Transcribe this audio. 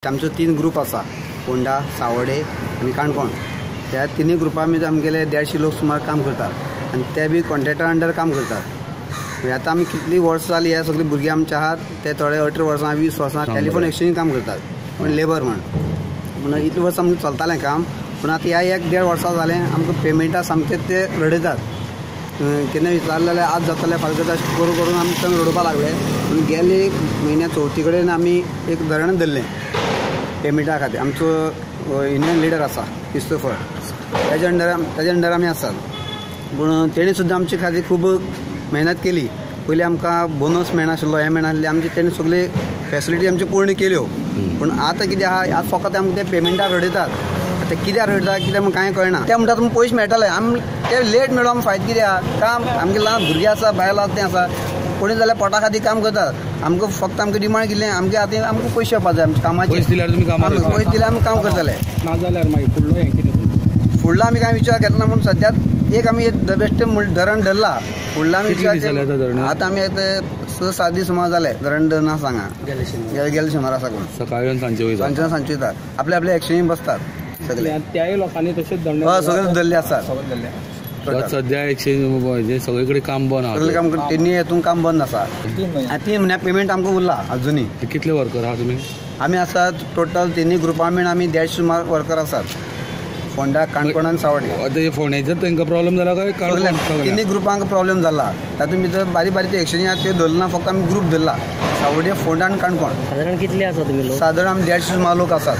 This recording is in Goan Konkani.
आमचो 3 ग्रुप आसा, फोंडा, सावडे आनी काणकोण. ह्या तिनूय ग्रुपां भितर आमगेले 150 लोक सुमार काम करतात आनी ते बी कॉन्ट्रॅक्टर अंडर काम करतात. आतां आमी कितलीं वर्सां जालीं ह्या सगळीं भुरगीं आमचे आहात ते थोडे 18 वर्सां 20 वर्सां टेलिफोन एक्सचेंज काम करतात, पूण लेबर म्हण. पूण इतलीं वर्सां आमकां चलतालें काम, पूण आतां ह्या 1-1.5 वर्सां जालें आमकां पेमेंटा सामकें ते रडयतात. केन्ना विचारलें जाल्यार आज जातलें फाल्यां जाता अशें करून करून आमी थंय रडोवपाक लागले. पूण गेले म्हयन्या चवथी कडेन आमी एक धरण धरलें पेमेंटा खातीर. आमचो युनियन लिडर आसा क्रिस्तोफर, ताज्या अंडर आमी आसात. पूण तेणी सुद्दां आमचे खातीर खूब मेहनत केली. पयलीं आमकां बोनस मेळनाशिल्लो, हें मेळनासलें, आमची तेणी सगळी फेसिलिटी आमची पूर्ण केल्यो. पूण आतां कितें आहा, आतां फकत आमकां ते पेमेंटाक रडयतात. आतां कित्याक रडयतात कित्याक म्हूण कांय कळना. ते म्हणटा तुमकां पयशे मेळटले, आमी ते लेट मेळ्ळो आमी फायदो कितें आहा? काम आमगे ल्हान भुरगीं आसा, बायलां आसा, तें आसा, कोणी जाल्यार पोटा खातीर काम करतात. आमकां फक्त आमकां डिमांड कितें, आमगे आतां आमकां पयशे येवपा जाय आमच्या कामाचे. पयशे दिल्यार तुमी कामार वयतले. पयशे दिल्यार आमी काम करतले. ना जाल्यार मागीर फुडलो हें कितें फुडलो आमी कांय विचार घेतना. पूण सद्याक एक आमी the best धरण धरला. फुडलो आमी कितले दीस जाले आतां धरण? आतां आमी 6-7 दीस सुमार जाले धरण धरना सांगा. गेले शेनवारा साकून सकाळी आनी सांजचे वयता. सांजचे सांजचे वयतात, आपले आपले एक्सचेंज बसतात सगळे. त्याय लोकांनी तशेंच धरणे हय, सगळे धरले आसात. सद्या एक्सचेंज सगळे कडेन काम बंद आहा. सगळे काम तेणी हेतून काम बंद आसा. 3 म्हयन्या पेमेंट आमकां उरला अजुनूय. कितले वर्कर आहा तुमी? आमी आसात टोटल तिनूय ग्रुपां मेळून आमी 150 सुमार वर्कर आसात, फोंडा, काणकोण आनी सावडे. आतां फोंड्याचेर तांकां प्रॉब्लम जाला काय काणकोण? तिनूय ग्रुपांक प्रॉब्लम जाला. तातूंत भितर बारीक बारीक एक्सचेंज आहा त्यो धरना, फक्त आमी ग्रूप धरला, सावडे, फोंडा आनी काणकोण. सादारण कितले आसा तुमी लोक? सादारण आमी 150 सुमार लोक आसात.